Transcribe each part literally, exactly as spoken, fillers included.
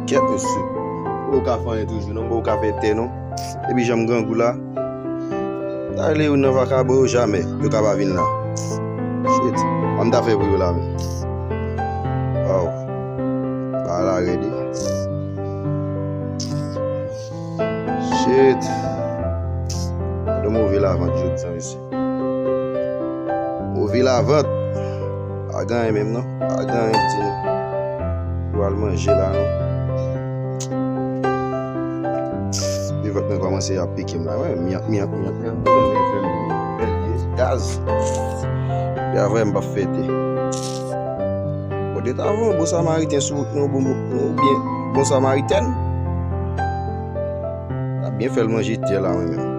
Kèt, mesye. Ou ka fè anyen toujou, non, ou ka fè tè, non. Epi jan m grangou la. Talè yo nan vakabon yo jamè. Yo ka pa vin la. Shit. Kòman m ta fè pou yo la, men. Waw. Bagay la rèd, wi. Shit. Gade move lavant jodi a, mesye. Move lavant. Pa gen anyen menm non. Pa gen anyen di non. Yo al manje la non. Epi vant mwen kòmanse ap pike m la. Wi, myak, myak, myak, myak. Gaz. Epi avè m p ap fete. Bon, te ta voye yon bon samariten sou wout nou, bon, bon, bon, byen, bon samariten. T ap byen fè l manje tè la, mwen menm.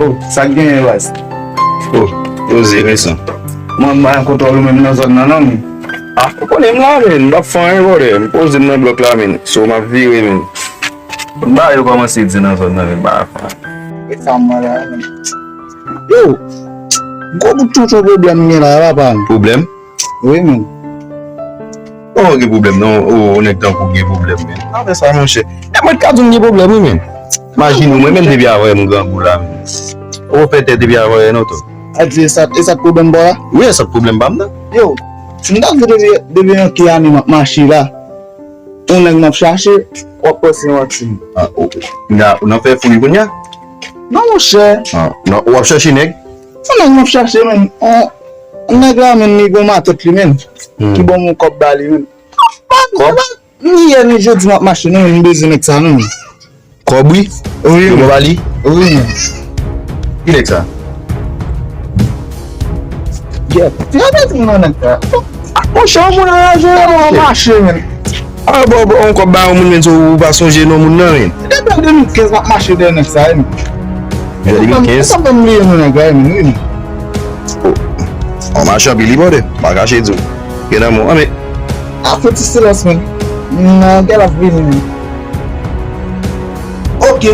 Oh, sa k genyen, baz? Oh, poze, resan. Mwen, m pa gen kontwòl ou menm nan zòn nan, non, men. Ah, ou konnen m la, men. M p ap fè anyen, brother. M poze m nan blòk la, men. So, m ap vire, men. Ba yo kòmanse di nan zòn nan, men, ba. E sa m la, men. Yo, gwo bout tonton pwoblèm m gen la, papa. Pwoblèm? Wi, men. Ou gen pwoblèm, non? Ou, ou nèg tankou gen pwoblèm, men. Afè sa, monchè. E mwen ka di m gen pwoblèm, wi, men. Imajine w, mwen menm depi avanyè m grangou la, men. Ou fè tèt depi avanyè, non, tou. A di, e sa, e sa k pwoblèm pa w la? Wi, e sa k pwoblèm pa m nan. Yo, m ta di depi, depi yon ki ane m ap mache la. Yon nèg m ap chache, w ap panse yon aksidan. Ah, ou, ou nan, ou nan fè fou kounye a? Non, monchè. Ah, non, w ap chache nèg? Yon nèg m ap chache, men. On, on nèg la, men, li gon matèt li, men. Hmm. Ki ban m yon kòb ba li, men. Kòb? Ni yè, ni jodi, m ap mache, non, men, m bezwen nèg sa, non, men. Kòb wi? Wi. Yo ba li? Wi. Ki nèg sa? Gèt. Ti ap di nan nèg sa. Ah, monchè, yon moun anraje, yon moun mache, men. Ah, bon, bon, yon kòb ba yon moun, men, ou pa sonje non moun nan, men. Depi an de mil kenz, m ap mache dèyè nèg sa, men. Depi de mil kenz? Sa m bliye non nèg la, men, wi, men. Oh. On mache anpil, li bòde. Pa kache di w. Gen nan mwen, men. A, fè ti silans, men. Nan, gèl ap vini, men. Ok.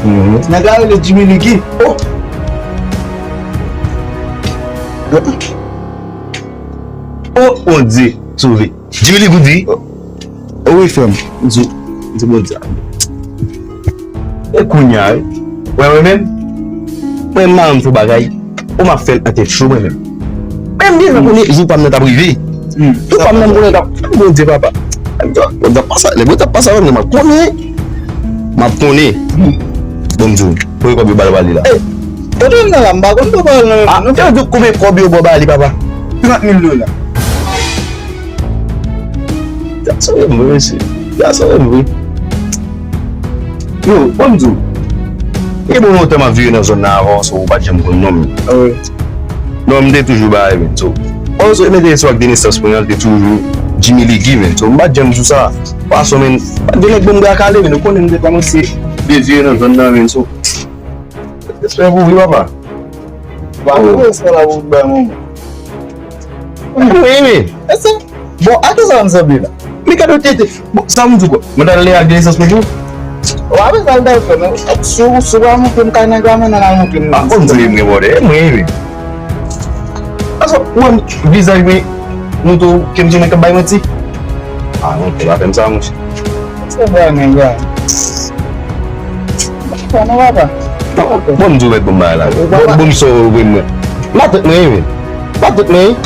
Mhm. Nèg la rele Jimmy Ligi. Oh. Oh, Bondye, sove. Jimmy Ligi ou di? Oh. Wi, frè m. M di, m di Bondye. E kounye a, wi. Wè, wè, men. Mwen, m pa janm fè bagay. Ou m ap fè l an tèt cho, mwen menm. Men m gentan konnen jou pa m nan t ap rive. Hmm. Jou pa m nan m konnen t ap, Bondye papa. Bondye ap pase, lè Bondye ap pase avè m nan, m ap konnen. M ap konnen. Hmm. Bon, m di w, konbyen kòb yo ba l, ba li la? Eh, kote w nan la, m pa konn pou ba l nan men. Ah, non, yo di w konbyen kòb yo ba w, ba li, papa? Trant mil dola. Gason renmen vre, mesye. Gason renmen vre. Yo, ban m di w. E bon lontan m ap vive nan zòn nan avan, so, ou pa t janm konn non m. Ah wi. Non, m te toujou bagay, men, so. Bon, so, mete sou ak de nesans mwen an, te toujou Jimmy Ligi, men. So, m pa t janm di w sa. Fason, men, pa t gen nèg ban m bra kale, men, ou konnen m te kòmanse byen vive nan zòn nan, men, so. Respè pou ou, wi, papa. Pa gen respè la pou bay manman. Mwen, men. E sa. Bon, a ki sa m sanble la? Men gade w tete. Bon, sa m di w, mwen ta lè ak de nesans mwen tou. W ap bezwen al dèyè frè m. Si w, si w pa montre m kay nèg la, men nan al montre m. A, bon, di m gen bòdè, mwen, men. Paske, mwen, vizaj mwen, montre w ke m se nèg k ap bay manti. A, non, se pa fè m sa, monchè. Se vre, nèg la. Bon, non, papa. Bon, m di w mèt bon bagay la. Bon, bon, m sa w vre mwen. Matant mwen, men. Matant mwen.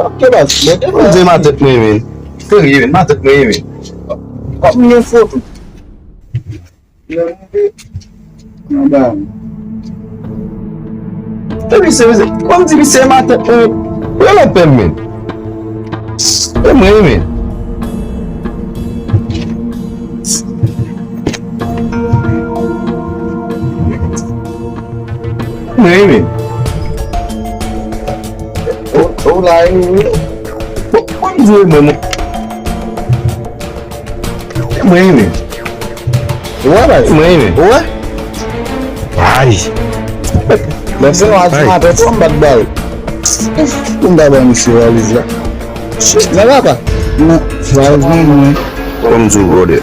Ok, baz. Bon, m di matant mwen, men. Serye, men. Matant mwen, men. Kòm yon foto. Yo rive anba. Epi se, se, kòm di misye matant mwen, yo nan pè m, men. E mwen, men. Mwen, men. O, o, la, e, e. Bon, kòm di mwen, mwen. Mwen renmen. Ou wè, baz? Mwen renmen. Ou wè? Ay. Mwen se yon animatè tou, m pa t ba l. Pou m ta bay misye valiz la. Shit, men papa. Non, valiz mwen, mwen. Kòm di w, brother.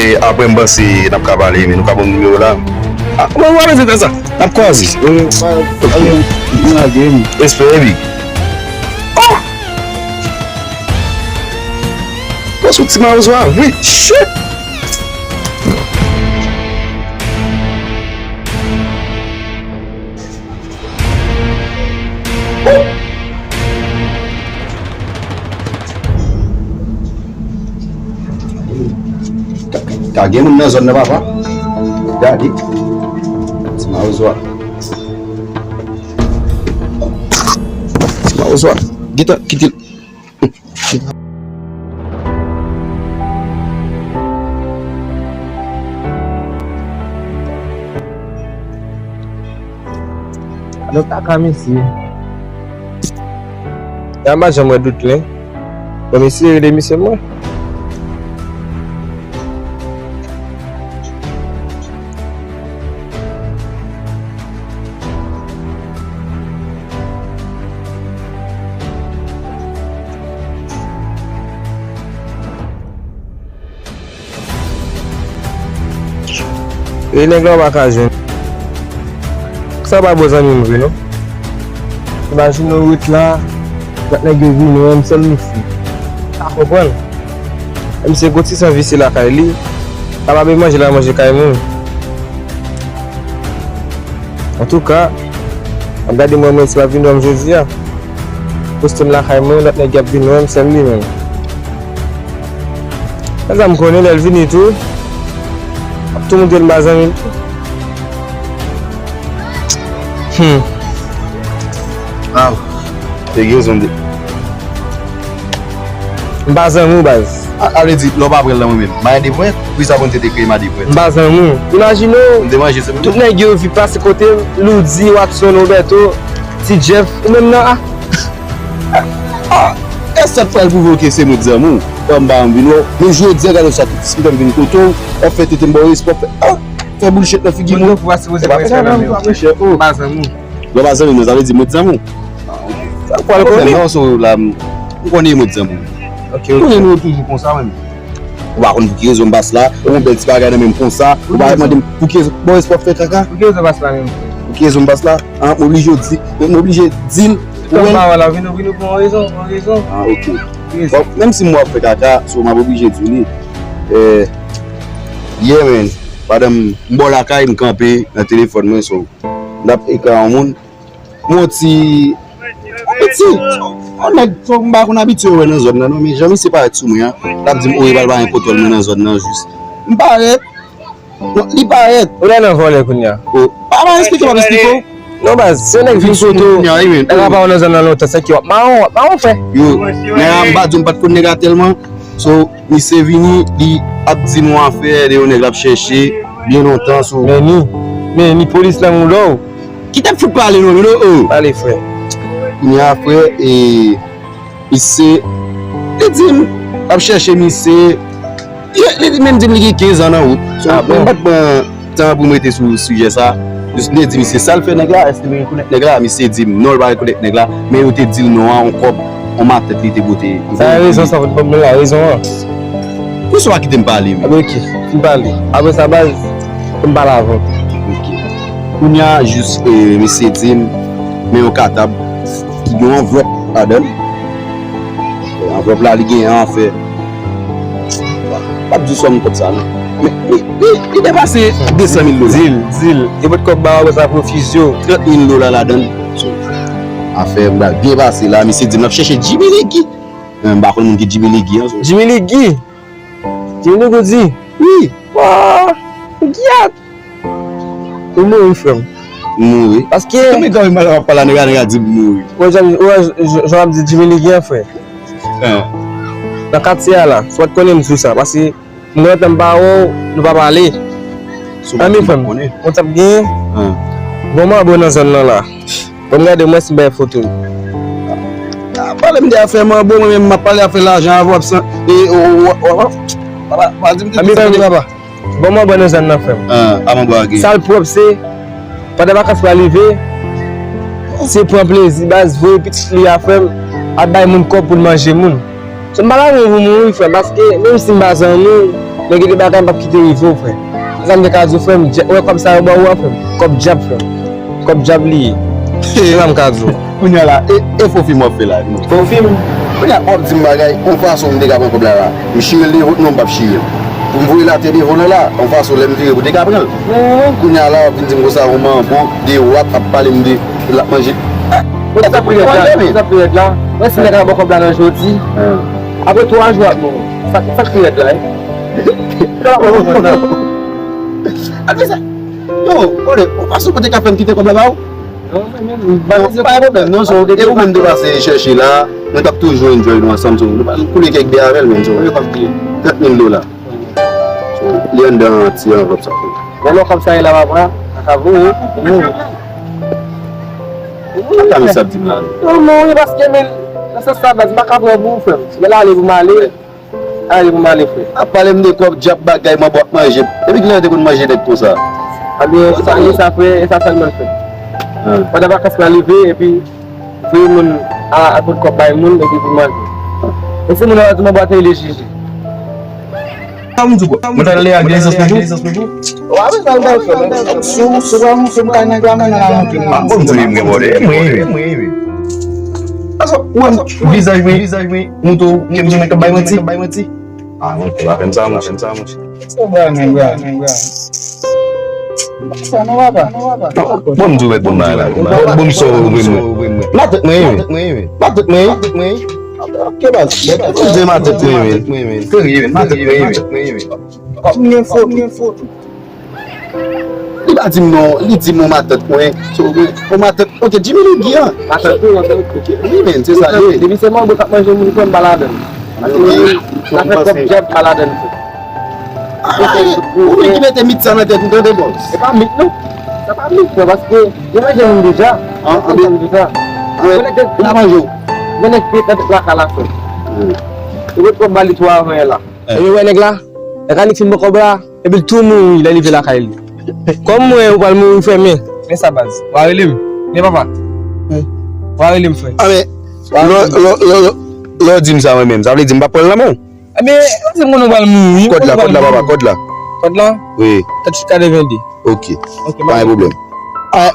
E apre m panse n ap ka pale, men nou ka ban m nimewo la. Ah, mwen, mwen bezwen fè sa. N ap kwaze. Respè, epi. Oh! Mwen sou ti mawozo a vre. Shit! Ka gen moun nan zòn nan, papa. Gade. Ti mawozo a. Ti mawozo a. Gentan kite l. Alò, kaka mesye. Ya m pa janm wè Doutlen. Bon, mesye, rele misye mwen. E nèg la w pa ka jwenn. Sa pa bon zanmi m vre non. Imajine w ret la, lòt nèg yo vini, menm sèl misye. Pa konprann. Menm si gwo ti san visye lakay li, kapab manje la manje kay moun. Antouka, m ap gade mwen, mwen si l ap vin wè m jodi a. Poste m lakay mwen, lòt nèg y ap vin wè m, sèl li menm. Sa m konnen lè l vini tou, m ap tou montre l m pa zanmi l tou. Hmm. Ah, te gen rezon de. M pa zanmi w, baz. A, a vle di, lè w pa pran l nan mwen menm, m pa gen de pwent, poukisa pou n te dekreye m a de pwent? M pa zanmi w. Imajine w, m te manje, se pou tout nèg yo vin pase kote m, Loudy, Watson, Roberto, Ti Jeff, ou menm nan a. Ah, e sa k pral pwouve w ke se mwen k zanmi w? Ban m ba m vin wè w. Men jodi a, gade sa, tout ti m vin kote w, w ap fè tete m ba w respè, w ap fè, ah, fè bullshit nan figi m. Moun yo pa sipoze pran respè nan men w. M pa zanmi w. Lè w pa zanmi mwen, sa vle di mwen t zanmi w. Sa pral konnen. Non, so la, m, m konnen mwen t zanmi w. Ok, ok. Konnen nou toujou konsa, menm. Ou pa konn pou ki rezon m pas la, ou yon bèl ti bagay nan men m konsa, ou pa mande m pou ki rezon, bon, respè w ap fè kaka. Pou ki rezon pas la menm? Pou ki rezon m pas la? An, m oblije w di, m oblije di l. Ou wè? Pawòl la, vin, vin, pran rezon, pran rezon. Ah, ok. Bon, menm si m wè w ap fè kaka, so m ap oblije di w li. Eh, yeah, man. Pandan m, m bò lakay, m kanpe nan telefòn mwen, so m t ap ekri a yon moun. M wè yon ti, yon ti, yon nèg, m pa konn abitye wè nan zòn nan, non, men jan misye parèt sou mwen an, l ap di m, o, li pral pa gen kontwòl mwen nan zòn nan, jis. M parèt, non, li parèt. Ou la nan vòlè kounye a. O, pa, pa esplike, pa esplike w. Non, baz, se yon nèg vin kote w, nèg la pa wè w nan zòn nan lontan, sa ki w ap mawon, w ap mawon, frè. Yo, nèg la, m pa di w, m pa t konn nèg la tèlman. So, misye vini, li ap di m yon afè de yon nèg l ap chèche byen lontan, so. Men ni, men ni polis nan moun dò. Kite m fout pale non, men non, oh. Pale, frè. Kounye a, frè, e, misye, li di m, l ap chèche misye. Li, li menm di m li gen kenz an nan wout. So, ah, bon? M pa t pran tan pou m rete sou sijè sa. Jis m te di misye sa l fè nèg la, èske li rekonèt nèg la? Misye di m non, l pa rekonèt nèg la, men yo te di l non an, yon kòb, yon matèt li te pote. Sa e rezon sa, fout ban m la, rezon an. Poukisa w pa kite m pale, men? Apre ki? Fin pale. Apre sa, baz, pou m pale avè w. Ok. Kounye a, jis, eh, misye di m, men yon katab ki gen yon anvlòp ladan l. Anvlòp la, li gen an fè. M p ap di w sòm kòb sa, non. Men li, li, li depase de san mil dola. Di l, di l. E pot kòb ba w sa pou fizyo. Trant mil dola ladan l. So, afè m la byen pase la. Misye di m l ap chèche Jimmy Ligi. Men m pa konn moun ki Jimmy Ligi an, so. Jimmy Ligi? Jimmy Ligi ou di? Wi. Wa, Giyat. Ou mouri, frè m. M mouri. Paske konbyen tan w mal ap pale a nèg la, nèg la di m mouri? Ou wè jan, ou wè jan, jan w ap di Jimmy Ligi an, frè? Nan katye a la, si w pa t konnen m di w sa, paske m gentan m pa wè w, nou pa pale. Anben, frè m, ou t ap genyen? Bon, m anba nan zòn nan la. Bon, m gade mwen si m bay foto. Ah, pale m de afè manbo, mwen menm m ap pale afè lajan avè w ap san, e, o, o, o, o, papa, pa di m de santi papa. Bon, manbo nan zòn nan, frè m. Ah, a manbo a gen. Sa l pwòp se, Pandan vakans pral rive, se pran plezi, baz, voye pitit li a, frè m, al bay moun kòb pou l manje moun. So, m pa ta renmen pou mouri, frè m, paske menm si m pa zanmi w, men gen de bagay m p ap kite rive w, frè. Se sa m te ka di w, frè m, dja-, ou wè kòb sa yo ba ou a, frè m, kòb dyab, frè m. Kòb dyab li ye. Se sa m ka di w. Kounye a la, e, e fo fim w ap fè la? Fo fim? Kounye a, w ap di m bagay, yon fason m te ka pran kòb la la. M chire l devan, non, m p ap chire l. Pou m voye l atè devan w la, yon fason lè m vire pou te ka pran l. Kounye a la, w ap vin di m konsa, yon manbo, de wap, ap pale m de, l ap manje. Sa pi rèd la, sa pi rèd la. Mwen si nèg la ba w kòb la nan jodi. Apre twa jou ap bon. Sa, sa pi rèd la, wi. Apre sa, yo, kole, ou pa sou pote ka fè m kite kòb la ba ou? Non, men, men, pa gen pwoblèm, non, so, e ou menm te pase chèche la, nou t ap toujou enjoy nou ansanm, so, nou pa koule kèk bè avè l, menm, so, trant mil dola. So, li anndan ti anvlòp sa, so. Bon, non, kòb sa ye la, papa, sa ka voye. Ou pa ka met sa ap di m la, non. Non, non, e paske, men, nan sans sa, baz, m pa ka pran pou ou, frè m. Si w ale pou m ale, ale pou m ale, frè. Ap pale m de kòb, djab bagay, manbo ap manje. Depi kilè w te konn manje nèg konsa? Ebyen, sa, e sa, frè, e sa sèlman l fè. Pandan vakans la rive, epi voye moun a, a pot kòb bay moun, epi pou manje. E si moun nan di manbo a te rele Jiji. Sa m di w, mwen ta rele a gen esans pou ou? Wa, men, sa l bay, frè. Si w, si w pa montre m kay nèg la, mwen nan la montre m. Ah, bon, m di w, mwen, mwen, mwen, mwen. Paske, mwen, vizaj mwen, vizaj mwen, montre w, ke m se nèg k ap bay manti. Ah, monchè, pa fè m sa, monchè. Se bra, men, bra, men, bra. Sa non, papa. Bon, m di w, bon, la, la. Bon, bon, m sò, mwen, mwen. Matant mwen, wi. Matant mwen, wi. Ok, baz. Bon, m di matant mwen, wi. Serye, matant mwen, wi. Kòm gen foto, gen foto. Li pa di m non, li di m yon matant mwen. So, mwen, yon matant, ok, Jimmy Lee Guy an. Matant ou, ok, ok. Wi, men, se sa l ye. Depi se manbo k ap manje moun, frè m, pa ladan l. Paske zafè kòb djab pa ladan l, frè. Ah, ou menm ki mete mit sa nan tèt ou, tande, bòs. Se pa mit, non. Sa pa mit, non, paske yo manje moun deja. An, an, deja. An, ou manje ou. Gen nèg ki nan tèt lakay la, frè. Yo met kòb ba li tou avan yè la. Epi ou wè nèg la, lè Kanik fin pran kòb la, epi l tou mouri lè l rive lakay li. Kòm mwen, ou pral mouri, frè m, men, men sa, baz. Ou a rele m. Men papa. Ou a rele m, frè. Ah, men, lè, lè, lè, lè, lè w di m sa, mwen menm, sa vle di m p ap pran l nan men w? Ebyen, ou di m konnen w pral mouri. Kòd la, kòd la, papa, kòd la. Kòd la? Wi. Kat katreven de. Ok. Ok, pa gen pwoblèm. Ah,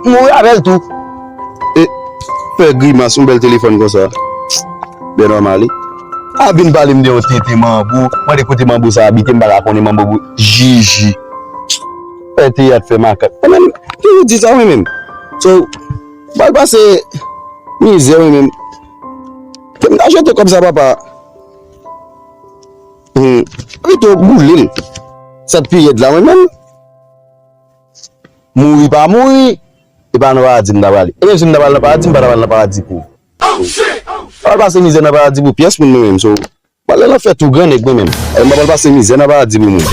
mouri avè l tou. E, fè grimas, yon bèl telefòn konsa. Byen nòmal, wi. A vin pale m de yon tenten manbo. Mande kote manbo sa abite, m pa ka konnen manbo pou Jiji. Fè teyat, fè makak. Mwen menm, ki ou di sa, mwen menm? So, m pral pase mizè, mwen menm. Ke m ta jete kòb sa, papa. Hmm. Pito boule l. Sa t pi rèd la, mwen menm. Mouri pa mouri, e pa nan paradi m ta prale. E menm si m ta pral nan paradi, m pa ta pral nan paradi pou ou. M pa pral pase mizè nan paradi pou pyès moun mwen menm, so, m pral nan lanfè tou grannèg mwen menm. E m pa pral pase mizè nan paradi pou moun.